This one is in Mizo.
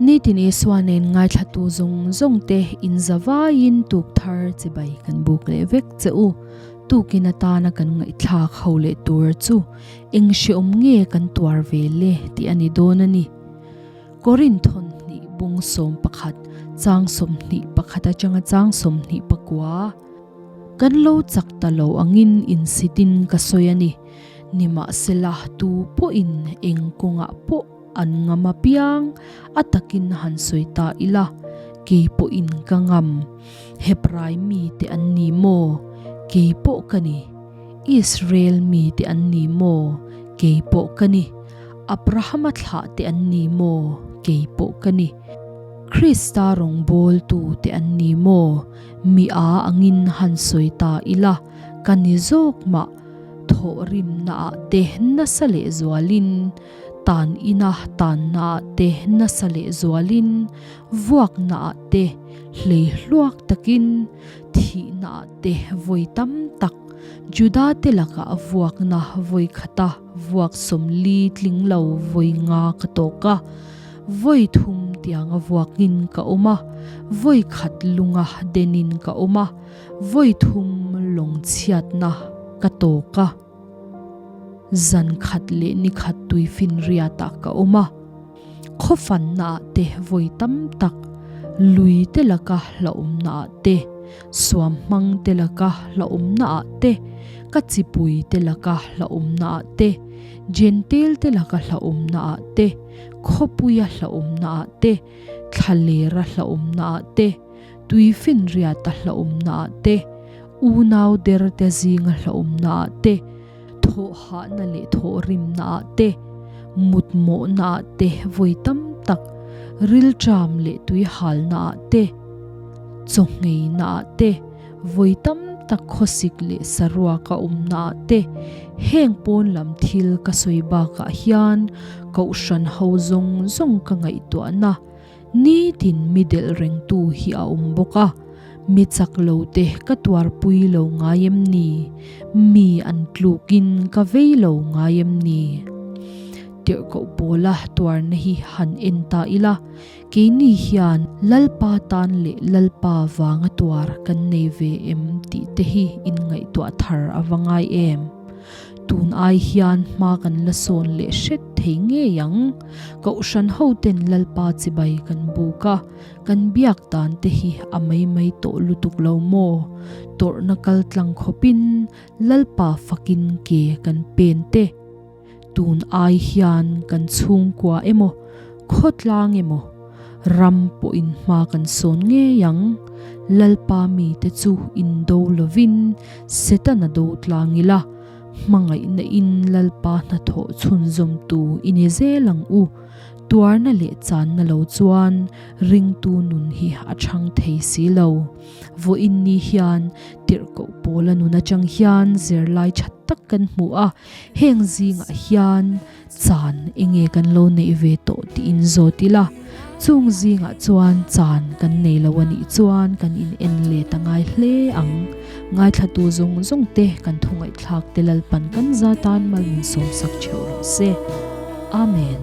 Nitin Isua nen ngaithlatu zawng zawng te in za vaiin tuk thar chibai kan buk leh vek che u. Tukin atana kan ngaihthlak ho leh tur chu eng hreawm nge kan tuar ve le tih a ni dawn a ni. Korinthon hnih bung 11 chang 21 atanga chang 24. Kan lo chak ta lo angin insitin ka sawi a ni. Nimahsela tu pawhin eng kawngah pawh an ngam apiang a takin han sawi ta ila, kei pawhin ka ngam. Hebrai mite an ni maw? Kei pawh ka ni. Israel mite an ni maw? Kei pawh ka ni. Abrahama thlah te an ni maw? Kei pawh ka ni. Krista rawngbawltu te an ni maw? Mi a angin han sawi ta ila, ka ni zawk mah. Thawhrimnaah te nasa lehzualin, tan ina tannaah te nasa lehzualin, vuaknaah te hlei hluak takin, thihnaah te vawi tam tak, Juda te lakah vuakna vawi khata vuak 40 tling lo vawi nga ka tawk a, vawi thum tianga vuakin ka awm a, vawi khat lunga denin ka awm a, vawi thum lawng chhiatna ka tawk a. Zan khat leh ni khat tui finriatah ka awm a, khaw fannaah te vawi tam tak, lui te laka hlauhawmnaah te, suam hmang te laka hlauhawmnaah te, ka chipui te laka hlauhawmnaah te, Jentail te laka hlauhawmnaah te, khawpuia hlauhawmnaah te, thlalera hlauhawmnaah te, tui finriata hlauhawmnaah te, unau der te zinga hlauhawmnaah te, thawhhahna leh thawhrimnaah te, mutmawhnaah te vawi tam tak, rilṭam leh tuihalnaah te, chawngheinaah te, vawi tam tak khawsik leh saruaka awmnaah te, heng pawn lam thil ka sawi bakah hian kohhran ho zawng zawng ka ngaihtuahna Nitin mi delh rengtu hi a awm bawk a, mi chak lo te ka tuarpui lo ngai em ni? Mi an tlukin ka vei lo ngai em ni? Tirhkoh pawla tuarna hi han en ta ila, keini hian Lalpa tan leh Lalpa vanga tuar kan nei ve em tih te hi inngaihtuah thar a va ngai em? Tun ai hian hma kan la sawn leh hret thei ngei ang. Kohhran hoten Lalpa chibai kan buk a, kan biak dan te hi a mai mai tawh lutuk lo maw? Tawrhna kal tlang khawpin Lalpa fakin ke kan pen te. Tun ai hian kan chhungkua emaw, khawtlang emaw, ram pawhin hma kan sawn ngei ang. Lalpa mite chu indo lovin Setana do tlang ila, hmangaihna in Lalpa hnathawh chhunzawmtu i ni zel ang u. Tuarna leh channa lo chuan ringtu nun hi a chhang thei si lo. Vawiin ni hian tirhkoh pawla nun atang hian zirlai tha tak kan hmu a, heng zingah hian Chan enge kan lo neih ve tawh tiin zawt ila, chung zingah chuan chan kan nei lo a nih chuan kan in en let a ngai hle ang. Ngaithlatu zawng zawng te kan thungaihthlak te Lalpan kan za tan mal min sawmsak theuh rawh se. Amen.